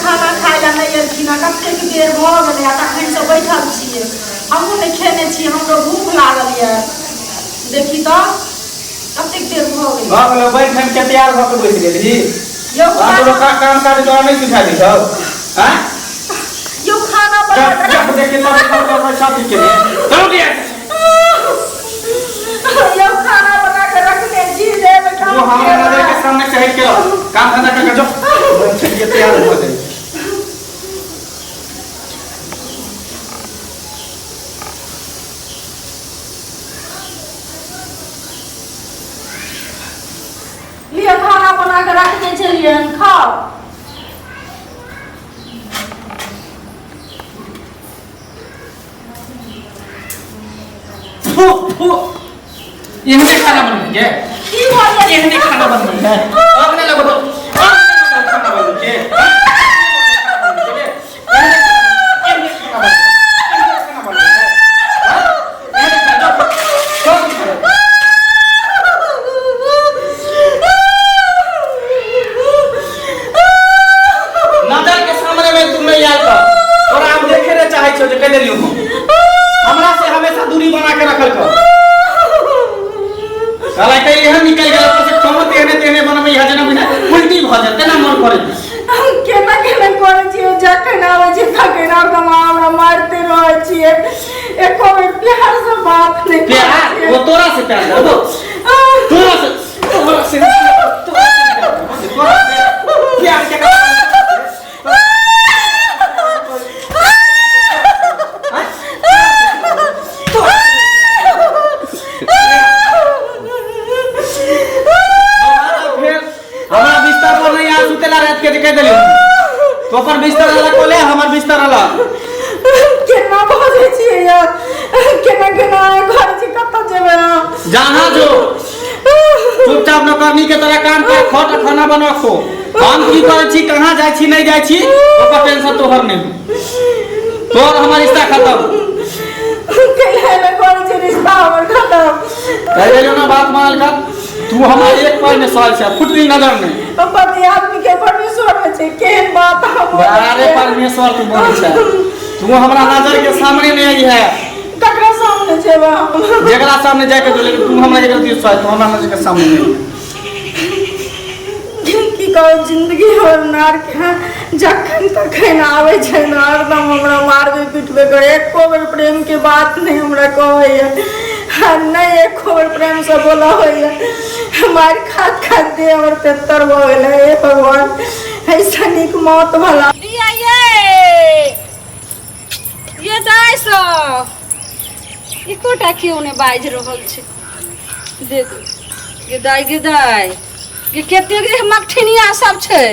खाना खाय लए नहि एलखिन हँ। कतेक देर भऽ गेलै आ तखनसँ बैठल छियै। हमहूँ नहि खेने छी, हमरो भूख लागल यऽ। देखी तऽ कतेक देर भऽ गेलै। भऽ गेलौ, बैठ ठन के तैयार भऽ के बैस गेलही। यौ आ तोरो खाना काम काज तोरा नहि सिखा दै छौ? आँय? यौ खाना बना जब जब देखी तब तब तब शादी के लिए चलो दिया। यौ खाना बना के रखने छी, देब वो हमारा नजर के सामने से हट के रहो, काम धंधा करके जो बैठ के तैयार हो जाए। लिअ, खाना बना के रखने छलियै हन, खाउ। फू फू, एहने खाना बनबै के? की भऽ गेल? एहने खाना बनबै है? आग नहि लगो, आग नहि लगो खाना बनबै के। एहने खाना बनबै, एहने खाना बनबै है? एहने खाना जो सब। नजर के सामने में तू नहीं आयल कर, तोरा हम देखे नहीं चाहे छो जे कह देलियो हम। हमरा से हमेशा दूरी बना के रखल कर। साला के एहन निकल गेल ऊपर से खमत एहने तेहने बनबै है जेना बुझा उल्टी भऽ जायत तेना मन करै। हम केना केना करै छियै, जखन आबै छियै तखन हरदम हमरा मारिते रहै छियै, एको बेर प्यार से बात नहि करै प्यार छियै। वो तोरा से प्यार करबो? तोरा से, तोरा से, तोरा से प्यार करबो, तोरा से प्यार के? फेर हमरा बिस्तर पर नहीं आ सुतेला रात के, जे कह देली। तो अपन बिस्तर अलग कोले, हमर बिस्तर अलग। केना बजै छियै यार, केना केना घर छी, कतऽ जेबै हम? जहाँ जो, चुपचाप नौकरनी के तरह काम कर, खट, खाना बना, खो। हम की करै छी, कहाँ जाइ छी, नहीं जाइ छी, ओकर टेंशन तोहर नहीं। तोहर हमर रिश्ता खत्म। कैला ने करै छै रिश्ता हमर खत्म? कह देलियौ ना, बात मानल कर। तू हमरा एक पाइ नहि सहल छै, फुटली नजर नहि। पति आदमी के परमेश्वर होइ छै, केहन बात हम बोलै अरे छियै? परमेश्वर तू बनै छै, तू हमरा नजर के सामने नहीं आई है। ककरा सामने जेबै हम? जेकरा सामने जाके जो, लेकिन तू हमरा एक दिस तू हमरा नजर के सामने नहीं। की कहू, जिंदगी हमर नर्क है। जखन तखन आबै छै ने, हरदम हमरा मारबे पीटबे करे। एको बेर प्रेम के बात नहि हमरा कहैया आ नहि एको बेर प्रेमसँ बोला होइया। मारि खात खात देह हमर तेतर भऽ गेलै। हे भगवान, ऐसा नीक मौत भला। दिया ये ये दाइ सब एकोटा केओ नहि बाजि रहल छै। देख गे दाइ, गे दाइ, गे कतेक रे मकठिनिया सब छै।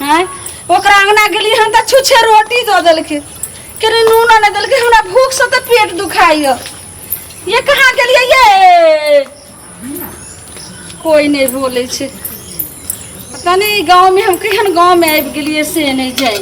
आँय, ओकरा अंगना गेलियै हन तऽ छुच्छे रोटी दऽ देलकै, कनि नून नहि देलकै। हमरा भूखसँ तऽ पेट दुखाइया। ये कहाँ गेलियै ये? कोई नहि बोलै छै। पता नहि गाँवमे हम केहन गाँवमे आबि गेलियै से नहि जाय।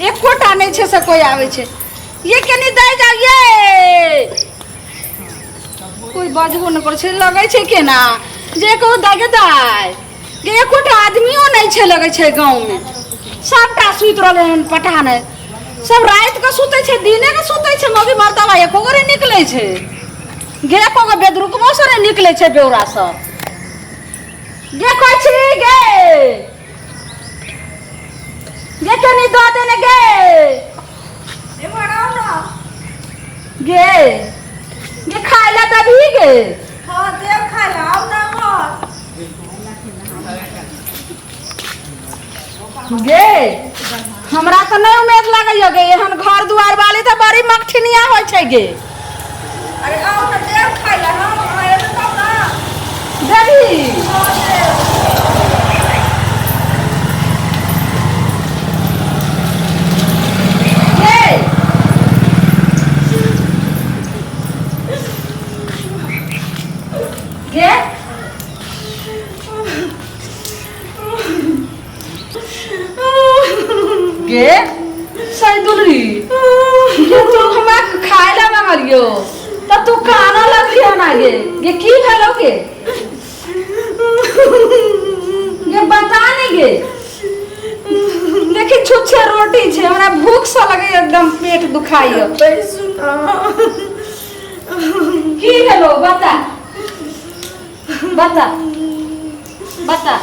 एकोटा नहि छै से कोई आबै छै। ये कनि दै जाउ ये। कोई बजबो नहि करै छै। लगै छै केना जे कहू दाइ गे दाइ गे, एकोटा आदमियो नहि छै लगै छै गाँवमे। सबटा सुति रहलै हन, पता नहि सब राति के सुतै छै, दिने के सुतै छै। मौगी मर्दबा एको गोरे निकलै छै गे? एको गो बेदरुकबो से नहि निकलै छै बेौरा सब गे। कहै छी गे, गे कनि दऽ दे ने गे। एम्हर आउ ना। गे, गे खाय लए देबही गे? हँ, देब खाय लए, आउ ना एम्हर। गे हमरा तऽ नहि उम्मीद लगैया गे, एहन घर दुआर वाली तऽ बड़ी मकठिनिया होइ छै गे। अरे आउ ना, देब खाय लए हम, अहाँ एबै तब ना। देबही? हँ, देब। गे गे गे सही दुलरी गे, तू हमरा खाय ला मंगलियो त तू काना लगली हन गे। गे की भेलो गे? गे बता नहीं गे। देखी छुच्छे रोटी छै, हमरा भूख से लगे एकदम पेट दुखाइयो। बैसू ना। की भेलो बता, बता बता,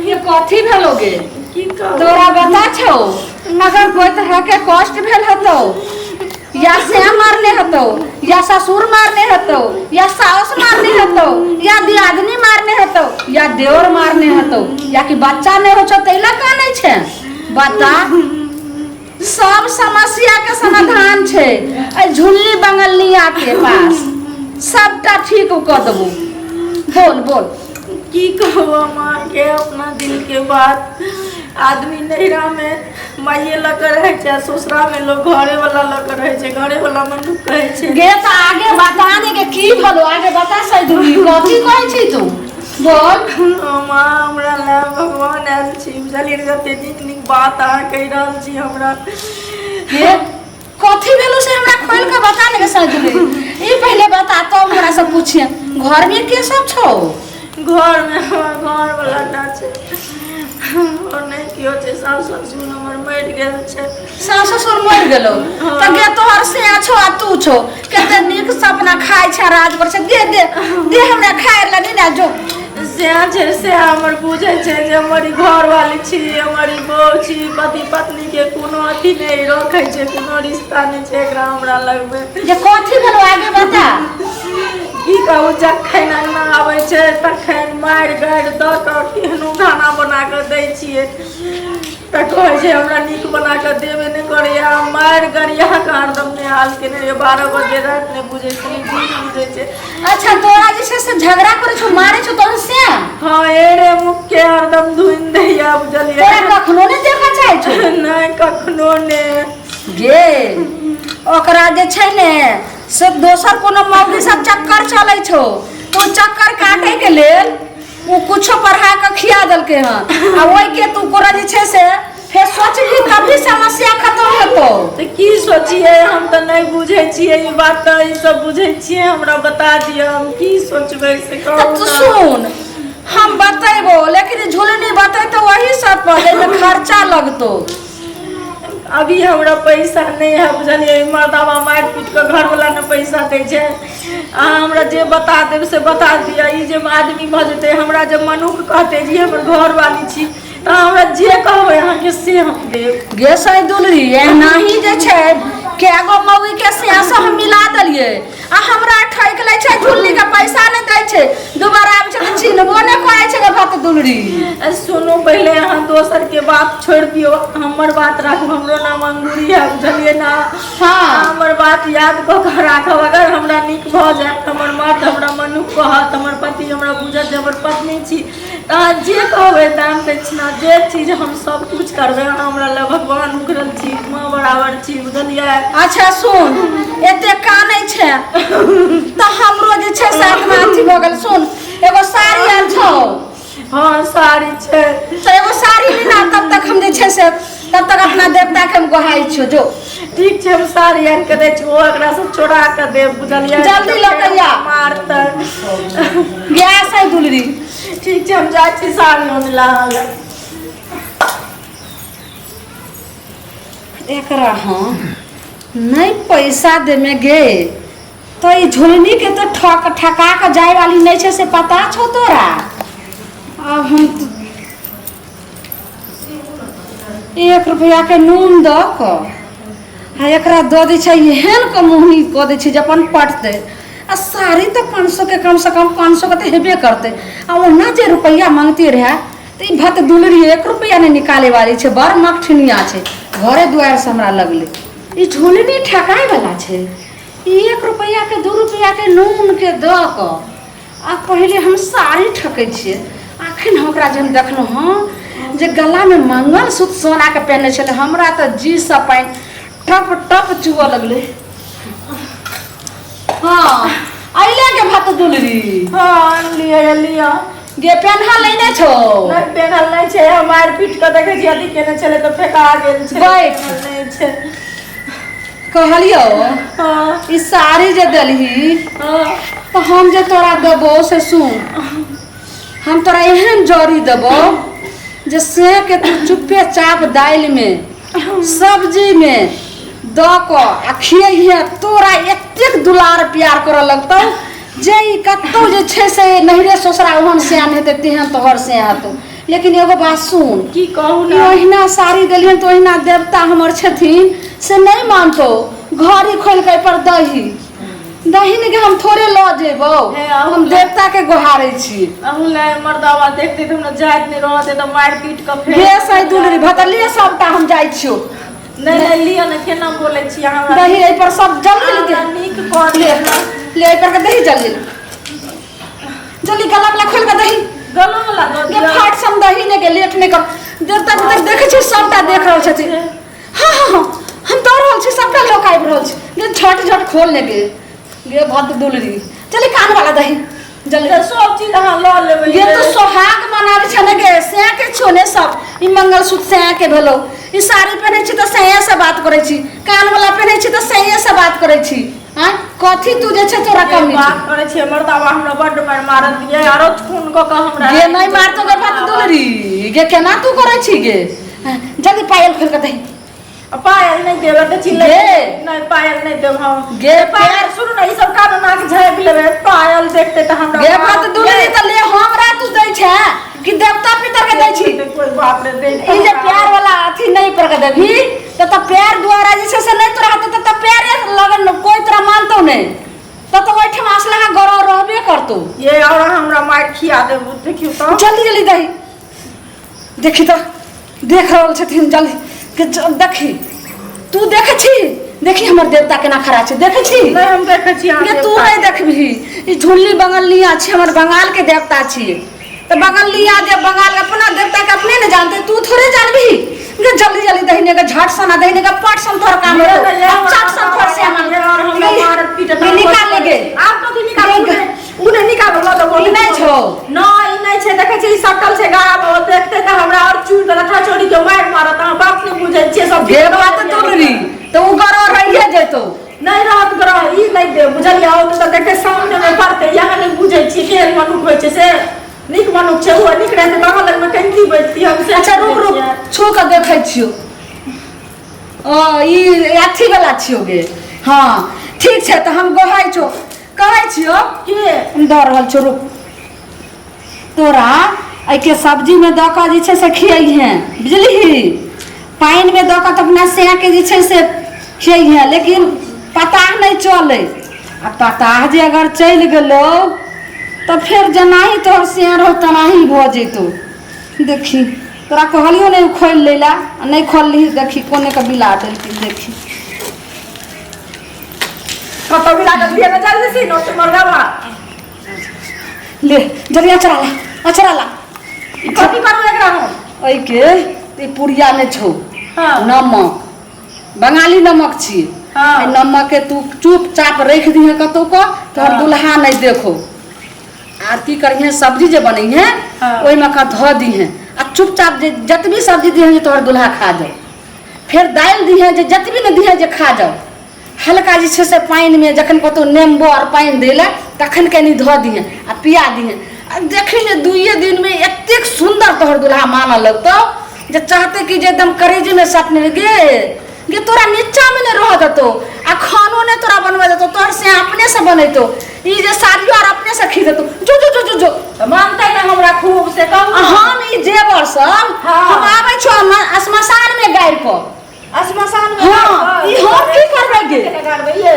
ये कथी भेलो गे? की कहू? तोरा बता छौ, अगर कोई तरह के कष्ट भेल हतो, या से मारने हतो, या ससुर मारने हतो, या सास मारने हतो, या दियादनी मारने हतो, या देवर मारने हतो, या कि बच्चा नहीं हो छौ तैला कानै छै, बता। सब समस्या के समाधान छै एहि झुल्ली बंगलनिया के पास, सबटा ठीक कऽ देबो। बोल बोल। की कहू हम अहाँके अपना दिल के बात? आदमी नैहरा में माइये लऽ कऽ रहै छै आ ससुरा में लोग घरे वाला लऽ कऽ रहै छै, घरे वाला मनुख कहै छै। गे तऽ आगे बता ने के की भेलो, आगे बता सैदुली, कथी कहै छी तू, बोल। माँ, हमरा लए भगवान आयल छी, बुझलियै ने? कते नीक नीक बात अहाँ कहि रहल छी हमरा। गे कथी भेलो से हमरा खोल के बता ने के सैदुली, ई पहिले बता तो हमरा से पूछिए, घर में के सब छौ? घर में हमर घर वाला ना छै और नहि केओ छै, सास ससुर हमर मरि गेल छै। सास ससुर मरि गेलो? तऽ गे तोहर से छौ आ तू छौ, कते नीक से अपना खाइ छै, राज पर छै। दे दे दे हमरा खाय लए नहीं ना जो। सएह छै से हमर बुझै छै जे हमर ई घरवाली छी, हमर ई बहू छी, पति पत्नी के कोनो अथी नहि रखै छै, कोनो रिश्ता नहि छै एकरा हमरा लगमे। जे कथी भेलो आगे बता। की कहू, जखन अंगना आबै छै तखन मारि गारि दऽ कऽ केहनो खाना बना कऽ दै छियै तऽ कहै छै हमरा नीक बना कऽ देबे नहि करैया। मारि गरिया कऽ हरदम नेहाल केने रहैया, 12 बजे राति नहि बुझै छै, नहि दिन बुझै छै। अच्छा तोरा जे छै से झगड़ा करै छौ, मारै छौ तोहन से? हँ, एरे मुख के हरदम धुनि दैया, बुझलियै? तोरा कखनो नहि देखऽ चाहै छौ? नहि, कखनो नहि। गे ओकरा जे छै ने से दोसर कोनो मौगी सब चक्कर चलै छौ, तो चक्कर काटे के लेल ओ कुछो पढ़ा के खिया देलकै हँ, आ ओहि के तू कोरा जे छै से फेर सोचबही तभी समस्या खत्म हेतौ। तऽ की सोचियै? हम तऽ नहि बुझै छियै ई बात, तऽ ई सब बुझै छियै, हमरा बता दिअ, हम की सोचबै से तऽ कहू तू ने। सुन, हम बतेबो, लेकिन झुलनी बतेतौ वही सब पर जाहिमे खर्चा लगतौ। अभी हमरा पैसा नहि है, बुझलियै? मर्दाबा मारि पीट कऽ घरवला ने पैसा दै छै। अहाँ हमरा जे बता देब से बता दिअ। ई जे आदमी भऽ जेतै, हमरा जे मनुख कहतै जे हमर घरवाली छी, तऽ अहाँ हमरा जे कहबै अहाँके से हम देब। गे सैदुलरी, एनाही जे छै कएगो मौगी के से हम मिला देलियै आ हमरा ठकि लै छै, झुल्ली के पैसा नहि दै छै, दोबारा आबै छै तऽ चिन्हबो नहि करै छै गे भक्त दुलरी। सुनू, पहिले अहाँ दोसर के बात छोड़ि दियौ, हमर बात राखू। हमरो नाम अंगूरी है, बुझलियै ने? हाँ। हमर बात याद कऽ कऽ राखब। अगर हमरा नीक भऽ जायत, हमर मर्द हमरा मनुख कहत, हमर पति हमरा बुझत जे हमर पत्नी छी, तऽ अहाँ जे कहबै दान दक्षिणा जे चीज हम सब कुछ करबै। अहाँ हमरा लए भगवान उखड़ल छी, माँ बराबर छी, बुझलियै? अच्छा सुन, एते कानै छै तऽ हमरो जे छै से आत्मा अथी भऽ गेल। सुन, एगो साड़ी आयल छौ? हँ, साड़ी छै। तऽ एगो साड़ी ली ना, तब तक हम जे छै से तब तक अपना देवता के हम गोहाइ छियौ, जो। ठीक छै, हम साड़ी आनि कऽ दै छी, ओ एकरा से चोरा कऽ देब, बुझलियै? जल्दी लऽ कऽ आ। मारतै। गैस है दुलरी। ठीक छै, हम जाइ छी साड़ी आनै लए अहाँ लए। एकरा हम नहि पैसा देमे गे तऽ ई झुलनी के तऽ ठक ठका कऽ जाय वाली नहि छै, से पता छौ तोरा? आब हम 1 रुपैआ के नून दऽ कऽ आ एकरा दऽ दै छै, एहन कऽ मुहनी कऽ दै छै जे अपन पटतै। आ साड़ी तऽ 500 के, कमसँ कम 500 के तऽ हेबे करतै। आ ओना जे रुपैआ मांगते रहए तऽ ई भत दुलरी 1 रुपैआ नहि निकाले वाली छै, बड़ मकठिनिया छै। घरे दुआरिसँ हमरा लगलै ई झुलनी ठकाय वाला छै। ई 1 रुपैआ के 2 रुपैआ के नून के दऽ कऽ आ पहिले हम साड़ी ठकै छियै। अखन ओकरा जे हम देखलहुँ हँ जे गलामे मंगलसूत्र सोनाके पहिने छलै, हमरा तऽ जीसँ पानि टप टप चुअ लगलै। हँ, अइले के भत दुलरी? हँ, आनलियै, लिअ। गे पेन्हल लेने छौ? नहि, पेन्हल नहि छै। हम मारि पीट कऽ देखै छियै, अथी केने छलै तऽ फेका गेल छै। बैठ। पेन्हल नहि छै। कहलियौ, हँ। ई साड़ी जे देलही, हँ, तऽ हम जे तोरा देबो से सुन, हम तोरा एहन जड़ी देबो जे से के तू चुप्पे चाप दालिमे सब्जीमे दऽ कऽ आ खियैहे तोरा एतेक दुलार प्यार करऽ लगतौ जे ई कतौ जे छै से नैहरे ससुरा ओहन सियान हेतै तेहन तोहर से हेतौ लेकिन एगो बात सुन की कहू ई ने ओहिना साड़ी देलियन तऽ ओहिना देवता हमर छथिन से नहि मानतौ घड़ी खोलि कऽ एहिपर दही दही ने हम थोड़े लऽ जेबौ हे, अहूँ हम देवता के गोहारै छी अहूँ लए मर्दावा देखते तऽ हमरा जाइत नहि रहत तऽ मारि पीट कऽ फेर हे सही दुलरी भतलिए सबटा हम जाइ छियौ नहि नहि लिअ ने केना बोलै छी अहाँ हमरा दही एहि पर सब जल्दी हमरा ले नीक कऽ ले देब ले एहि पर के दही जल्दी ले। जल्दी गला वाला खोल के दही गलो वाला दऽ गे दिअ फाट सम दही ने के लेट नहि कर देवता पितर देखै छी सबटा देख रहल छथिन हाँ हाँ हाँ हम दऽ रहल छी सबटा लोक आबि रहल छै गे झट झट खोल ने गे गे भद्र दुलरी चली कान वाला दही जल्दी तऽ सब चीज अहाँ लऽ लेबै गे तो सोहाग मनाबै छै ने गे सैं के छो ने सब ई मंगलसूत्र सैं के भेलो ई साड़ी पहिनै छी तऽ सैं से बात करै छी कान वाला पहिनै छी तऽ सैं से बात करै छी आँय कथी तू जे छै तोरा कमी छौ बात करै छियै मर्दाबा हमरा बड्ड मारि मारत ये आरो खून कऽ कऽ हमरा गे नहि मारतो गे भात दुलरी गे केना तू करै छी गे जल्दी पायल खोल के दही आ पायल नहि देबै तऽ चिल्लै गे। नहि पायल नहि देब हम गे, पायल पैर- सुनू ने ई सब कान नाक झाँपि लेबै पायल देखते तऽ हमरा गे भात दुलरी तऽ ले हमरा तू दै छै कि देवता पितर के दै छी कोई बाप रे दे ई जे प्यार वाला अथी नहीं पर के देबही तऽ तऽ प्यार द्वारा जे छै से नहीं तोरा हेतौ तऽ तऽ प्यारे लगन कोई तोरा मानतौ नहीं तऽ तऽ ओहिठाम असलहा गौरव रहबे करतौ ये और अहाँ हमरा मारि खिया देब देखियौ तऽ जल्दी जल्दी दही देखी तऽ देख रहल छथिन जल्दी के देखी तू देखै छी देखी हमर देवता केना खड़ा छै देखै छी नहि हम देखै छी अहाँ गे तू नहि देखबही ई झुल्ली बंगलिया छी हमर बंगाल के देवता छी तऽ बंगलिया जे बंगाल अपना देवता के अपने ने जानते तू थोड़े जानबही गे जल्दी जल्दी दहिने के झट सना दहिने के पट सन तोहर काम ये हेतौ तो ये अब चट सन तोहर से ये और हमरा मारत पीटत ये निकाल ले गे आब कथी निकालू उ नहि निकालू लऽ देबो ई नहि छौ। नहि ई नहि छै देखै छी ई सटल छै गाड़ा पर देखते तऽ हमरा और चूर देलक चोरी के मारि मारत अहाँ बात नहि बुझै छियै सब गे बात दुलरी तऽ ओ गरो रहिए जेतौ नहि रहत ग्रह ई नहि देब बुझलियै ओ तऽ देखते सामने मे पड़तै यहाँ नहि बुझै छियै केहन मनुख होइ छै से नीक मनुख छै ओ नीक रहतै तऽ अहाँ लगमे कनि बैठती हम से अच्छा रुक रुक छू कऽ देखै छियौ ओ ई अथी वाला छियौ गे हँ ठीक छै तऽ हम गोहाइ छौ कहै छियौ के हम दऽ रहल छियौ रुक तोरा एहिके सब्जीमे दऽ कऽ जे छै से खियैहेँ बुझलिही पानिमे दऽ कऽ तऽ अपना सएहके जे छै से खियैहेँ लेकिन पता नहि चलै आ पता जे अगर चलि गेलौ तऽ फेर जेनाही तोहर सएह रहौ तेनाही भऽ जेतौ देखी तोरा कहलियौ ने खोलि लै लए आ नहि खोललिही देखी कोने के बिला देलकै देखी कतौ भी लागल दिया ना जल्दी से नोट मरगावा ले जल्दी अचरा ला अचरा ला ई कथी करबै एकरा हम एहिके ई पुड़िया मे छौ हाँ। नमक बंगाली नमक छी हाँ। एहि नमक के तू चुपचाप रखि दिहे कतौ क तोहर हाँ। दुल्हा नहीं देखो आर की करिहे सब्जी जे बनैहे हाँ। ओहिमे का धऽ दिहे आ चुपचाप जे जतबी सब्जी दिहे जे तोहर दुल्हा खा जाओ फेर दालि दिहे जे जतबी ने दिहे जे खा जाओ हल्का जे छै से पानिमे जखन कतहु नेम्बो आर पानि दै लए तखन कनि धऽ दिहेँ आ पिया दिहेँ आ देखी ने दुइए दिनमे एतेक सुन्दर तोहर दुल्हा मानऽ लगतौ जे चाहतै कि जे एकदम करेजेमे सटने गे गे तोरा नीचामे नहि रहऽ देतौ आ खानो नहि तोरा बनबऽ देतौ तोहर से अपनेसँ बनेतौ ई जे साड़ियो आर अपनेसँ खींच देतौ जो जो जो जो जो तऽ मानतै ने हमरा खूब से कहू आ हम ई जेवर सब हाँ। हम आबै छौ श्मशानमे गाड़ि कऽ श्मशान में हाँ, ई हम की करबै गे? केना गाड़बै ये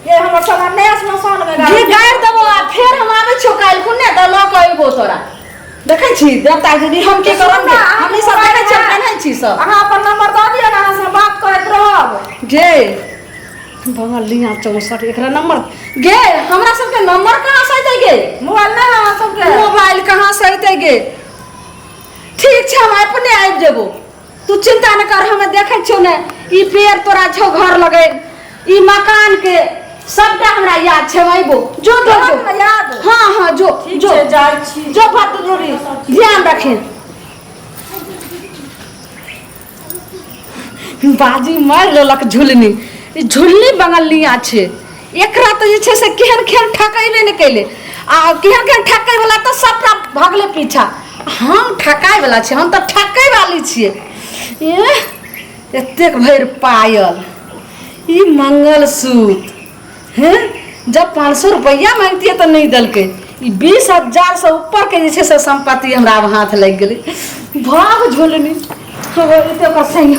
ये हमर सामान नहि श्मशान में गे गाड़बै गाड़ि देबो आ फेर हम आबै छियौ काल्हि खुने तऽ लऽ कऽ अयबो तोरा देखै छी देवता दीदी हम की करब गे हम ई सब देखै छी हम पेन्है छी सब अहाँ अपन नंबर दऽ दिअ ने अहाँ से बात करैत रहब गे बंगलिया 64 एकरा नंबर गे हमरा सबके नंबर कहाँ से अयतै गे मोबाइल नहि अहाँ सबके मोबाइल कहाँ से अयतै गे ठीक छै हम अपने आबि जेबो तू चिंता न कर हमे देखै छियौ ने ई पेड़ तोरा छौ घर लगे ई मकान के सबटा हमरा याद छै हम अयबो जो जो जो ने याद हाँ हाँ जो ठीक जो छै जाइ छी जो बात जरूरी ध्यान रखे बाजी मारि लेलक झुलनी ई झुलनी बंगलिया छै एकरा तऽ जे छै से केहन केहन ठकेबे नहि केले आ केहन केहन ठकै वाला तऽ सबटा भगले पीछा हम ठकाय वला छियै, हम तऽ ठकै वाली छियै। एह, एतेक भरि पायल, ई मंगलसूत्र, हैं, जब 500 रुपैआ मांगतियै तऽ नहि देलकै। ई 20,000 से ऊपर के जे छै से सम्पत्ति हमरा आब हाथ लागि गेलै। भाग झोलनी, एते ओकर संग।